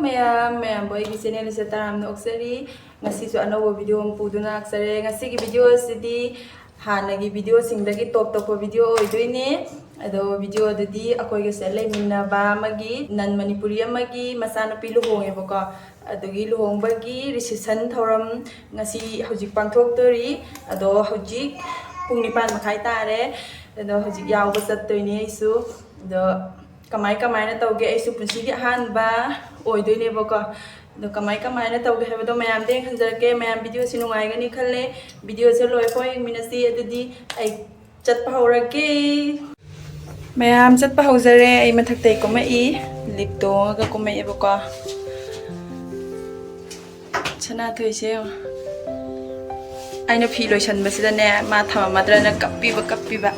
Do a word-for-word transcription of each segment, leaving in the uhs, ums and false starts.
ꯃꯌꯥꯝ, ꯃꯌꯥꯝꯕꯨ ꯑꯩꯒꯤ channel ꯑꯁꯤꯗ ꯇꯔꯥꯝꯅ ꯑꯣꯛꯆꯔꯤ꯫ ꯉꯁꯤꯁꯨ ꯑꯅꯧꯕ video ꯑꯃ ꯄꯨꯗꯨꯅ ꯂꯥꯛꯆꯔꯦ꯫ ꯉꯁꯤꯒꯤ video ꯑꯁꯤꯗꯤ ꯍꯥꯟꯅꯒꯤ video ꯁꯤꯡꯗꯒꯤ top ꯇꯧꯕ video ꯑꯣꯏꯗꯣꯏꯅꯦ꯫ ꯑꯗꯣ video ꯑꯗꯨꯗꯤ ꯑꯩꯈꯣꯏꯒ ꯁꯤꯗ ꯂꯩꯃꯤꯟꯅꯕ ꯑꯃꯒꯤ, non ꯃꯅꯤꯄꯨꯔꯤ ꯑꯃꯒꯤ ꯃꯆꯥꯅꯨꯄꯤ ꯂꯨꯍꯣꯡꯉꯦꯕꯀꯣ꯫ ꯑꯗꯨꯒꯤ ꯂꯨꯍꯣꯡꯕꯒꯤ reception ꯊꯧꯔꯝ ꯉꯁꯤ ꯍꯧꯖꯤꯛ ꯄꯥꯡꯊꯣꯛꯇꯣꯔꯤ꯫ ꯑꯗꯣ ꯍꯧꯖꯤꯛ ꯄꯨꯡ ꯅꯤꯄꯥꯟ ꯃꯈꯥꯏ ꯇꯥꯔꯦ꯫ ꯑꯗꯣ ꯍꯧꯖꯤꯛ ꯌꯥꯎꯕ ꯆꯠꯇꯣꯏꯅꯦ ꯑꯩꯁꯨ꯫ ꯑꯗꯣ ꯀꯃꯥꯏ ꯀꯃꯥꯏꯅ ꯇꯧꯒꯦ? ꯑꯩꯁꯨ ꯄꯨꯟꯁꯤꯒꯤ ꯑꯍꯥꯟꯕ ꯑꯣꯏꯗꯣꯏꯅꯦꯕꯀꯣ꯫ ꯑꯗꯣ ꯀꯃꯥꯏ ꯀꯃꯥꯏꯅ ꯇꯧꯒꯦ ꯍꯥꯏꯕꯗꯣ ꯃꯌꯥꯝꯗ ꯌꯦꯡꯍꯟꯖꯔꯛꯀꯦ꯫ ꯃꯌꯥꯝ video ꯁꯤ ꯅꯨꯡꯉꯥꯏꯒꯅꯤ ꯈꯜꯂꯦ꯫ Video ꯁꯦ ꯂꯣꯏꯐꯥꯎ ꯌꯦꯡꯃꯤꯟꯅꯁꯤ꯫ ꯑꯗꯨꯗꯤ ꯑꯩ ꯆꯠꯄ ꯍꯧꯔꯒꯦ꯫ ꯃꯌꯥꯝ ꯆꯠꯄ ꯍꯧꯖꯔꯦ꯫ ꯑꯩ ꯃꯊꯛꯇꯩ ꯀꯨꯝꯃꯛꯏ꯫ Lift ꯇꯣꯡꯉꯒ ꯀꯨꯝꯃꯛꯑꯦꯕꯀꯣ꯫ ꯁꯅꯥꯊꯣꯏꯁꯦ ꯌꯦꯡꯉꯣ꯫ ꯑꯩꯅ ꯐꯤ ꯂꯣꯏꯁꯟꯕꯁꯤꯗꯅꯦ ꯃꯥ ꯊꯝꯃꯝꯃꯗ꯭ꯔꯅ ꯀꯞꯄꯤꯕ, ꯀꯞꯄꯤꯕ꯫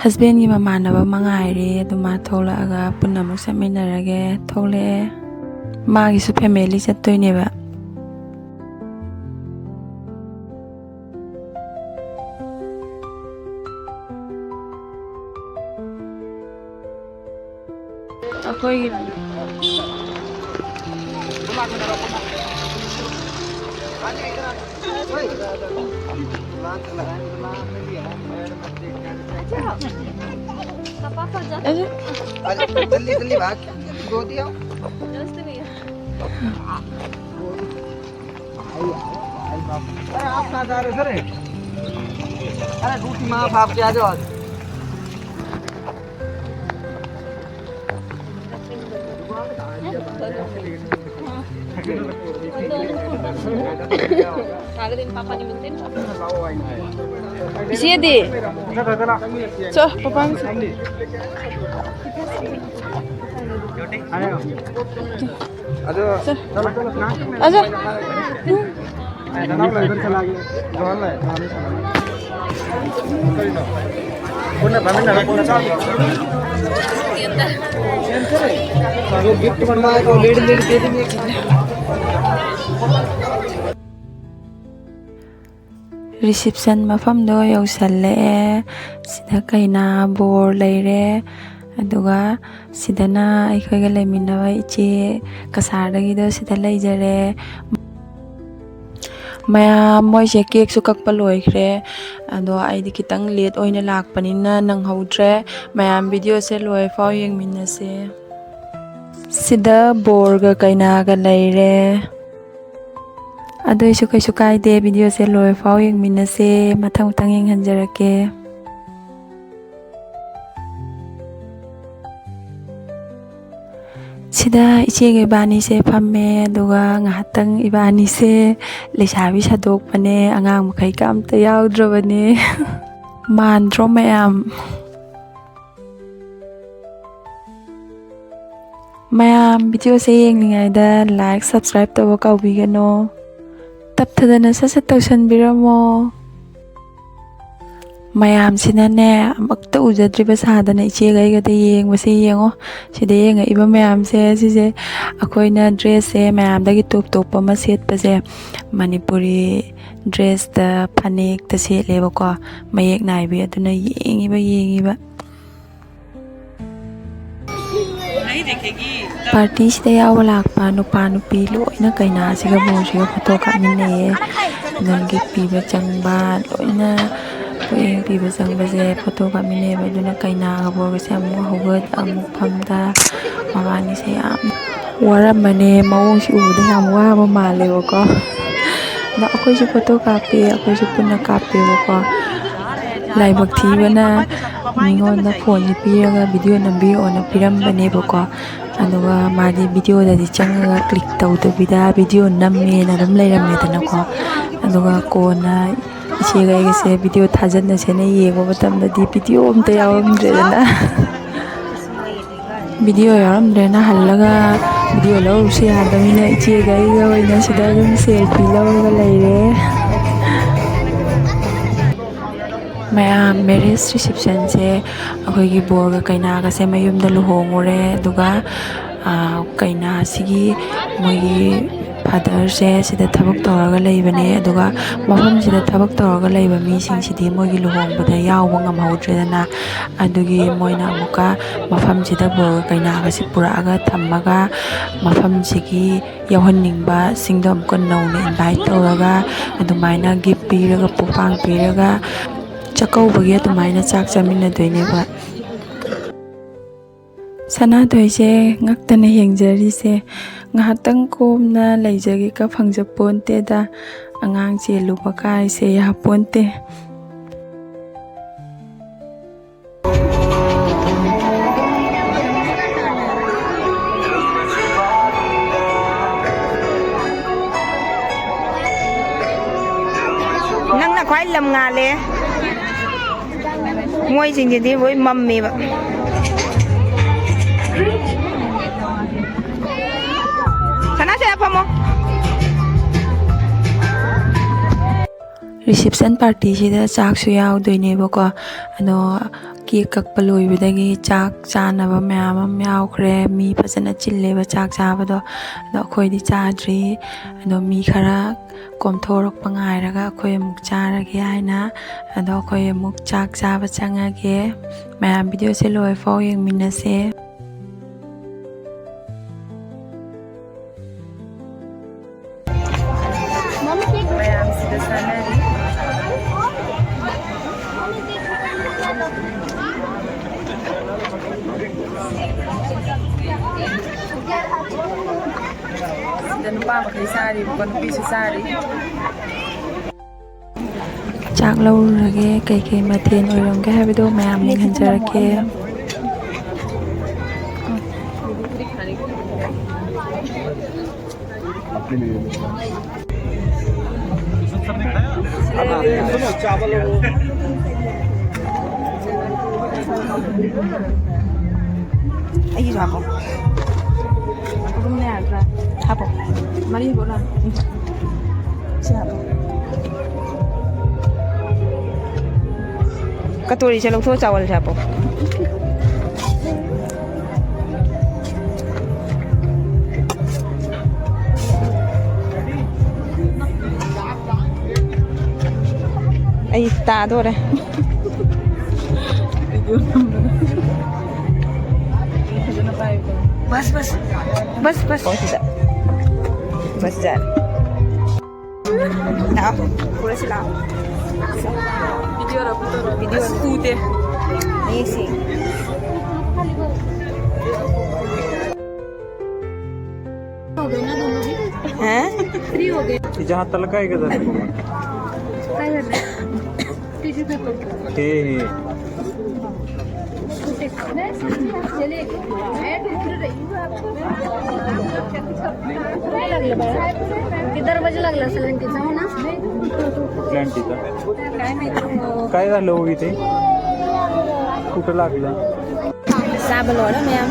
Husband ꯒꯤ ꯃꯃꯥꯟꯅꯕ ꯑꯃ ꯉꯥꯏꯔꯦ, ꯑꯗꯨ ꯃꯥ ꯊꯣꯛꯂꯛꯑꯒ ꯄꯨꯟꯅ ꯑꯃꯨꯛ ꯆꯠꯃꯤꯟꯅꯔꯒꯦ꯫ ꯊꯣꯛꯂꯛꯑꯦ꯫ ꯃꯥꯒꯤꯁꯨ family ꯆꯠꯇꯣꯏꯅꯦꯕ꯫ ꯑꯩꯈꯣꯏꯒꯤ जल्दी, जल्दी भाग। गोदी आओ। अरे, आप कहाँ जा रहे हो, सर? अरे, ड्यूटी में आप, आपके आ जाओ आज। Siya di. So, papang. Ayo. Ayo. Reception ꯃꯐꯝꯗꯣ ꯌꯧꯁꯜꯂꯛꯑꯦ꯫ ꯁꯤꯗ ꯀꯩꯅꯥ ꯕꯣꯔ ꯂꯩꯔꯦ꯫ ꯑꯗꯨꯒ ꯁꯤꯗꯅ ꯑꯩꯈꯣꯏꯒ ꯂꯩꯃꯤꯟꯅꯕ ꯏꯆꯦ ꯀꯁꯥꯔꯗꯒꯤꯗꯣ ꯁꯤꯗ ꯂꯩꯖꯔꯦ꯫ ꯃꯌꯥꯝ, ꯃꯣꯏꯁꯦ ꯀꯦꯛꯁꯨ ꯀꯛꯄ ꯂꯣꯏꯈ꯭ꯔꯦ꯫ ꯑꯗꯣ ꯑꯩꯗꯤ ꯈꯤꯇꯪ ꯂꯦꯠ ꯑꯣꯏꯅ ꯂꯥꯛꯄꯅꯤꯅ ꯅꯪꯍꯧꯗ꯭ꯔꯦ꯫ ꯃꯌꯥꯝ, ꯚꯤꯗꯤꯑꯣꯁꯦ ꯂꯣꯏꯐꯥꯎ ꯌꯦꯡꯃꯤꯟꯅꯁꯦ꯫ ꯁꯤꯗ ꯕꯣꯔꯒ ꯀꯩꯅꯥꯒ ꯂꯩꯔꯦ꯫ ꯑꯗꯨꯏꯁꯨ ꯀꯩꯁꯨ ꯀꯥꯏꯗꯦ, ꯚꯤꯗꯤꯑꯣꯁꯦ ꯂꯣꯏꯐꯥꯎ ꯌꯦꯡꯃꯤꯟꯅꯁꯦ꯫ ꯃꯊꯪ ꯃꯊꯪ ꯌꯦꯡꯍꯟꯖꯔꯛꯀꯦ꯫ ꯁꯤꯗ ꯏꯆꯦꯒ ꯏꯕꯥꯅꯤꯁꯦ ꯐꯝꯃꯦ, ꯑꯗꯨꯒ ꯉꯥꯏꯍꯥꯛꯇꯪ ꯏꯕꯥꯅꯤꯁꯦ ꯂꯩꯁꯥꯕꯤ ꯁꯥꯗꯣꯛꯄꯅꯦ, ꯑꯉꯥꯡ ꯃꯈꯩꯒ ꯑꯝꯇ ꯌꯥꯎꯗ꯭ꯔꯕꯅꯦ꯫ ꯃꯥꯟꯗ꯭ꯔꯣ ꯃꯌꯥꯝ? ꯃꯌꯥꯝ, ꯚꯤꯗꯤꯑꯣꯁꯦ ꯌꯦꯡꯂꯤꯉꯩꯗ ꯂꯥꯏꯛ, ꯁꯕꯁꯀ꯭ꯔꯥꯏꯕ ꯇꯧꯕ ꯀꯥꯎꯕꯤꯒꯅꯣ꯫ ꯇꯞꯊꯗꯅ ꯁꯠ ꯁꯠ ꯇꯧꯁꯟꯕꯤꯔꯝꯃꯣ꯫ ꯃꯌꯥꯝꯁꯤꯅꯅꯦ, ꯑꯃꯨꯛꯇ ꯎꯖꯗ꯭ꯔꯤꯕ ꯁꯥꯗꯅ ꯏꯆꯦꯒ ꯑꯩꯒꯗ ꯌꯦꯡꯕꯁꯦ ꯌꯦꯡꯉꯣ꯫ ꯁꯤꯗ ꯌꯦꯡꯉꯛꯏꯕ ꯃꯌꯥꯝꯁꯦ, ꯁꯤꯁꯦ ꯑꯩꯈꯣꯏꯅ ꯗ꯭ꯔꯦꯁꯁꯦ ꯃꯌꯥꯝꯗꯒꯤ ꯇꯣꯞ ꯇꯣꯞꯄ ꯑꯃ ꯁꯦꯠꯄꯁꯦ, ꯃꯅꯤꯄꯨꯔꯤ ꯗ꯭ꯔꯦꯁꯇ, ꯐꯅꯦꯛꯇ ꯁꯦꯠꯂꯦꯕꯀꯣ, ꯃꯌꯦꯛ ꯅꯥꯏꯕꯤ꯫ ꯑꯗꯨꯅ ꯌꯦꯡꯉꯤꯕ, ꯌꯦꯡꯉꯤꯕ꯫ ꯄꯥꯔꯇꯤꯁꯤꯗ ꯌꯥꯎꯕ ꯂꯥꯛꯄ ꯅꯨꯄꯥ ꯅꯨꯄꯤ ꯂꯣꯏꯅ ꯀꯩꯅꯥꯁꯤꯒ ꯕꯣꯔꯁꯤꯒ ꯐꯣꯇꯣ ꯀꯥꯞꯃꯤꯟꯅꯩꯌꯦ꯫ ꯑꯗꯨꯅ ꯒꯤꯐ ꯄꯤꯕ ꯆꯪꯕ ꯂꯣꯏꯅ, ꯄꯣꯠꯌꯦꯡ ꯄꯤꯕ ꯆꯪꯕꯁꯦ ꯐꯣꯇꯣ ꯀꯥꯞꯃꯤꯟꯅꯩꯌꯦꯕ꯫ ꯑꯗꯨꯅ ꯀꯩꯅꯥꯒ ꯕꯣꯔꯒꯁꯦ ꯑꯃꯨꯛ ꯍꯧꯒꯠ ꯑꯃꯨꯛ ꯐꯝꯗ ꯃꯕꯥꯅꯤꯁꯦ ꯌꯥꯝ ꯋꯥꯔꯝꯃꯅꯦ꯫ ꯃꯑꯣꯡꯁꯤ ꯎꯕꯗ ꯌꯥꯝ ꯋꯥꯕ ꯃꯥꯜꯂꯦꯕꯀꯣ꯫ ꯑꯗ ꯑꯩꯈꯣꯏꯁꯨ ꯐꯣꯇꯣ ꯀꯥꯞꯄꯦ, ꯑꯩꯈꯣꯏꯁꯨ ꯄꯨꯟꯅ ꯀꯥꯞꯄꯦꯕꯀꯣ꯫ ꯂꯥꯏꯕꯛ ꯊꯤꯕꯅ ꯃꯤꯉꯣꯟꯗ ꯐꯣꯟꯁꯦ ꯄꯤꯔꯒ ꯚꯤꯗꯤꯑꯣ ꯅꯝꯕꯤꯔꯛꯑꯣꯅ ꯄꯤꯔꯝꯕꯅꯦꯕꯀꯣ꯫ ꯑꯗꯨꯒ ꯃꯥꯗꯤ ꯚꯤꯗꯤꯑꯣꯗꯗꯤ ꯆꯪꯉꯒ ꯀ꯭ꯂꯤꯛ ꯇꯧꯗꯕꯤꯗ ꯚꯤꯗꯤꯑꯣ ꯅꯝꯃꯦꯅ ꯑꯗꯨꯝ ꯂꯩꯔꯝꯃꯦꯗꯅꯀꯣ꯫ ꯑꯗꯨꯒ ꯀꯣꯟꯅ ꯏꯆꯦꯒ ꯑꯩꯒꯁꯦ ꯚꯤꯗꯤꯑꯣ ꯊꯥꯖꯤꯟꯅꯁꯦꯅ ꯌꯦꯡꯕ ꯃꯇꯝꯗꯗꯤ ꯚꯤꯗꯤꯑꯣ ꯑꯝꯇ ꯌꯥꯎꯔꯝꯗ꯭ꯔꯦꯗꯅ꯫ ꯚꯤꯗꯤꯑꯣ ꯌꯥꯎꯔꯝꯗ꯭ꯔꯦꯅ ꯍꯜꯂꯒ ꯚꯤꯗꯤꯑꯣ ꯂꯧꯔꯨꯁꯤ ꯌꯥꯗꯕꯅꯤꯅ ꯏꯆꯦꯒ ꯑꯩꯒ ꯑꯣꯏꯅ ꯁꯤꯗ ꯑꯗꯨꯝ ꯁꯦꯜꯐꯤ ꯂꯧꯔꯒ ꯂꯩꯔꯦ꯫ ꯃꯌꯥꯝ, ꯃꯦꯔꯤꯖ ꯔꯤꯁꯦꯞꯁꯟꯁꯦ ꯑꯩꯈꯣꯏꯒꯤ ꯕꯣꯔꯒ ꯀꯩꯅꯥꯒꯁꯦ ꯃꯌꯨꯝꯗ ꯂꯨꯍꯣꯡꯉꯨꯔꯦ꯫ ꯑꯗꯨꯒ, ꯑꯥ, ꯀꯩꯅꯥꯁꯤꯒꯤ ꯃꯣꯏꯒꯤ ꯐꯥꯗꯔꯁꯦ ꯁꯤꯗ ꯊꯕꯛ ꯇꯧꯔꯒ ꯂꯩꯕꯅꯦ꯫ ꯑꯗꯨꯒ ꯃꯐꯝꯁꯤꯗ ꯊꯕꯛ ꯇꯧꯔꯒ ꯂꯩꯕ ꯃꯤꯁꯤꯡꯁꯤꯗꯤ ꯃꯣꯏꯒꯤ ꯂꯨꯍꯣꯡꯕꯗ ꯌꯥꯎꯕ ꯉꯝꯍꯧꯗ꯭ꯔꯦꯗꯅ, ꯑꯗꯨꯒꯤ ꯃꯣꯏꯅ ꯑꯃꯨꯛꯀ ꯃꯐꯝꯁꯤꯗ ꯕꯣꯔ ꯀꯩꯅꯥꯒꯁꯤ ꯄꯨꯔꯛꯑꯒ ꯊꯝꯃꯒ, ꯃꯐꯝꯁꯤꯒꯤ ꯌꯥꯎꯍꯟꯅꯤꯡꯕꯁꯤꯡꯗꯣ ꯑꯃꯨꯛꯀ ꯅꯧꯅ ꯏꯟꯚꯥꯏꯠ ꯇꯧꯔꯒ, ꯑꯗꯨꯃꯥꯏꯅ ꯒꯤꯐ ꯄꯤꯔꯒ, ꯄꯣꯄꯥꯡ ꯄꯤꯔꯒ, ꯆꯥꯛꯀꯧꯕꯒꯤ ꯑꯗꯨꯃꯥꯏꯅ ꯆꯥꯛ ꯆꯥꯃꯤꯟꯅꯗꯣꯏꯅꯦꯕ꯫ ꯁꯅꯥꯊꯣꯏꯁꯦ ꯉꯛꯇꯅ ꯌꯦꯡꯖꯔꯤꯁꯦ꯫ ꯉꯥꯏꯍꯥꯛꯇꯪ ꯀꯣꯝꯅ ꯂꯩꯖꯒꯦꯒ ꯐꯪꯖꯄꯣꯟꯇꯦꯗ꯫ ꯑꯉꯥꯡ ꯆꯦꯜꯂꯨꯕ ꯀꯥꯏꯁꯦ ꯌꯥꯄꯣꯟꯇꯦ꯫ ꯅꯪꯅ ꯈ꯭ꯋꯥꯏ ꯂꯝ ꯉꯥꯜꯂꯦ꯫ ꯃꯣꯏꯁꯤꯡꯁꯤꯗꯤ ꯂꯣꯏ ꯃꯝꯃꯦꯕ꯫ ꯁꯅꯥꯁꯦ ꯐꯝꯃꯣ꯫ ꯔꯤꯁꯦꯞꯁꯟ ꯄꯥꯔꯇꯤꯁꯤꯗ ꯆꯥꯛꯁꯨ ꯌꯥꯎꯗꯣꯏꯅꯦꯕꯀꯣ꯫ ꯑꯗꯣ ꯀꯦꯛ ꯀꯛꯄ ꯂꯣꯏꯕꯗꯒꯤ ꯆꯥꯛ ꯆꯥꯅꯕ ꯃꯌꯥꯝ ꯑꯃ ꯌꯥꯎꯈ꯭ꯔꯦ꯫ ꯃꯤ ꯐꯖꯅ ꯆꯤꯜꯂꯦꯕ ꯆꯥꯛ ꯆꯥꯕꯗꯣ꯫ ꯑꯗꯣ ꯑꯩꯈꯣꯏꯗꯤ ꯆꯥꯗ꯭ꯔꯤ꯫ ꯑꯗꯣ ꯃꯤ ꯈꯔ ꯀꯣꯝꯊꯣꯔꯛꯄ ꯉꯥꯏꯔꯒ ꯑꯩꯈꯣꯏ ꯑꯃꯨꯛ ꯆꯥꯔꯒꯦ ꯍꯥꯏꯅ꯫ ꯑꯗꯣ ꯑꯩꯈꯣꯏ ꯑꯃꯨꯛ ꯆꯥꯛ ꯆꯥꯕ ꯆꯪꯉꯒꯦ꯫ ꯃꯌꯥꯝ ꯚꯤꯗꯤꯑꯣꯁꯦ ꯂꯣꯏꯐꯥꯎ ꯌꯦꯡꯃꯤꯟꯅꯁꯦ꯫ ꯃꯌꯥꯝꯁꯤꯗ ꯆꯥꯅꯔꯤ꯫ ꯁꯤꯗ ꯅꯨꯄꯥ ꯃꯈꯩ ꯆꯥꯔꯤꯕꯀꯣ, ꯅꯨꯄꯤꯁꯨ ꯆꯥꯔꯤ꯫ ꯆꯥꯛ ꯂꯧꯔꯨꯔꯒꯦ, ꯀꯩꯀꯩ ꯃꯊꯦꯜ ꯑꯣꯏꯔꯝꯒꯦ ꯍꯥꯏꯕꯗꯣ ꯃꯌꯥꯝ ꯌꯦꯡꯍꯟꯖꯔꯛꯀꯦ꯫ ꯑꯩꯒꯤꯁꯨ ꯍꯥꯞꯄꯣ꯫ ꯑꯍꯨꯝꯅꯦ ꯍꯥꯏꯕ꯭ꯔꯥ? ꯍꯥꯞꯄꯣ꯫ ꯃꯔꯤ ꯍꯥꯞꯄꯣ ꯅꯪ꯫ ꯁꯤ ꯍꯥꯞꯄꯣ꯫ ꯀꯇꯣꯔꯤꯁꯦ ꯂꯧꯊꯣꯛꯑ ꯆꯥꯎꯍꯜꯂꯁꯦ ꯍꯥꯞꯄꯣ꯫ ꯑꯩ ꯇꯥꯗꯣꯔꯦ꯫ ꯕꯁ, ꯕꯁ꯫ ꯕꯁ, ꯕꯁ꯫ ꯍꯣꯏ, ꯁꯤꯗ꯫ ꯕꯁ ꯌꯥꯔꯦ꯫ ꯂꯥꯛꯑꯣ, ꯄꯨꯔꯁꯤ ꯂꯥꯛꯑꯣ꯫ ꯚꯤꯗꯤꯑꯣꯔ, ꯐꯣꯇꯣꯔ? ꯚꯤꯗꯤꯑꯣ꯫ ꯑꯁ, ꯎꯗꯦ꯫ ꯌꯦꯡꯁꯤ꯫ ꯍꯥ? ये जहाँ तलक आएगा जरा। हे, हे। किती दरवाजा लागला असेल आंटीचा, हो ना? कुठल्या आंटीचा? काय झालं हो इथे? कुठं लागलं? ꯆꯥꯕ ꯂꯣꯏꯔ ꯃꯌꯥꯝ꯫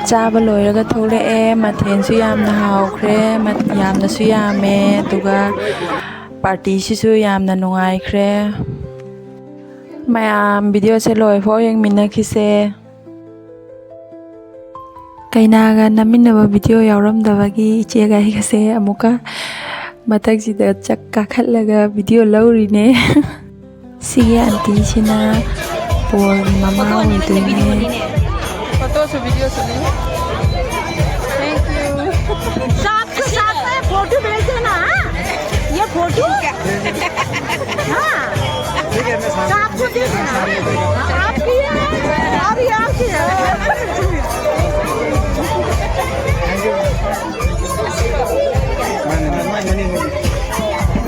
ꯆꯥꯕ ꯂꯣꯏꯔꯒ ꯊꯣꯛꯂꯛꯑꯦ꯫ ꯃꯊꯦꯜꯁꯨ ꯌꯥꯝꯅ ꯍꯥꯎꯈ꯭ꯔꯦ, ꯃꯠ-, ꯌꯥꯝꯅꯁꯨ ꯌꯥꯝꯃꯦ, ꯑꯗꯨꯒ ꯄꯥꯔꯇꯤꯁꯤꯁꯨ ꯌꯥꯝꯅ ꯅꯨꯡꯉꯥꯏꯈ꯭ꯔꯦ꯫ ꯃꯌꯥꯝ ꯚꯤꯗꯤꯑꯣꯁꯦ ꯂꯣꯏꯐꯥꯎ ꯌꯦꯡꯃꯤꯟꯅꯈꯤꯁꯦ꯫ ꯀꯩꯅꯥꯒ ꯅꯝꯃꯤꯟꯅꯕ ꯚꯤꯗꯤꯑꯣ ꯌꯥꯎꯔꯝꯗꯕꯒꯤ ꯏꯆꯦꯒ ꯑꯩꯒꯁꯦ ꯑꯃꯨꯛꯀ ꯃꯊꯛꯁꯤꯗ ꯆꯠ ꯀꯥꯈꯠꯂꯒ ꯚꯤꯗꯤꯑꯣ ꯂꯧꯔꯤꯅꯦ꯫ ꯁꯤꯒꯤ ꯑꯟꯇꯤꯁꯤꯅ ꯄꯣꯜꯒꯤ ꯃꯃꯥ ꯑꯣꯏꯗꯣꯏꯅꯦ꯫ ꯐꯣꯇꯣꯁꯨ ꯚꯤꯗꯤꯑꯣꯁꯨ ꯂꯩ꯫ Thank you. साथ में फोटो भेज देना, हाँ? ये फोटो? हाँ। ठीक है, मैं साथ आपको दे देना। आपकी है, अभी आपकी है।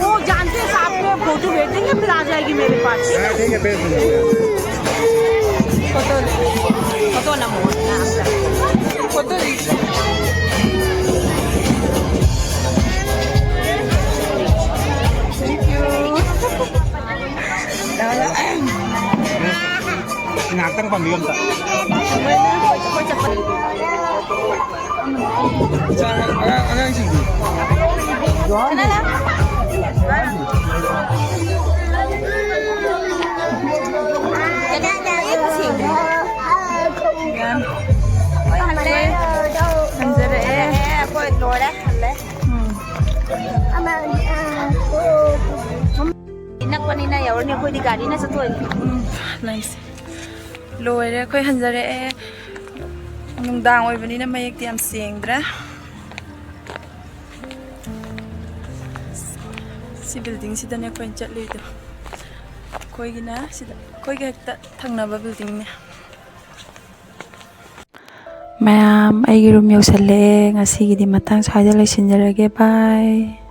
वो जानते हैं, साहब को फोटो भेज देंगे, फिर आ जाएगी मेरे पास। हाँ, ठीक है, भेज दूंगा। फोटो, फोटो ना मोड़। फोटो ली। Thank you. ꯉꯥꯏꯍꯥꯛꯇꯪ ꯄꯥꯝꯕꯤꯌꯨ ꯑꯝꯇ꯫ ꯑꯉꯥꯡ, ꯑꯉꯥꯡꯁꯤꯡꯗꯤ? ꯍꯟꯖꯔꯛꯑꯦ꯫ ꯑꯩꯈꯣꯏ ꯂꯣꯏꯔꯦ, ꯍꯜꯂꯦ꯫ ꯎꯝ꯫ ꯄꯅꯤꯅ ꯌꯧꯔꯅꯤ, ꯑꯩꯈꯣꯏꯗꯤ ꯒꯥꯔꯤꯅ ꯆꯠꯇꯣꯏꯅꯤ꯫ ꯎꯝ, ꯂꯩꯁꯦ꯫ ꯂꯣꯏꯔꯦ, ꯑꯩꯈꯣꯏ ꯍꯟꯖꯔꯛꯑꯦ꯫ ꯅꯨꯡꯗꯥꯡ ꯑꯣꯏꯕꯅꯤꯅ ꯃꯌꯦꯛꯇꯤ ꯌꯥꯝ ꯁꯦꯡꯗ꯭ꯔꯦ꯫ ꯁꯤ building ꯁꯤꯗꯅꯦ ꯑꯩꯈꯣꯏꯅ ꯆꯠꯂꯨꯏꯗꯣ꯫ ꯑꯩꯈꯣꯏꯒꯤꯅ ꯁꯤꯗ, ꯑꯩꯈꯣꯏꯒ ꯍꯦꯛꯇ ꯊꯪꯅꯕ building ꯅꯦ꯫ ꯃꯌꯥꯝ, ꯑꯩꯒꯤ room ꯌꯧꯁꯜꯂꯛꯑꯦ꯫ ꯉꯁꯤꯒꯤꯗꯤ ꯃꯇꯥꯡ ꯁ꯭ꯋꯥꯏꯗ ꯂꯣꯏꯁꯤꯟꯖꯔꯒꯦ꯫ Bye꯫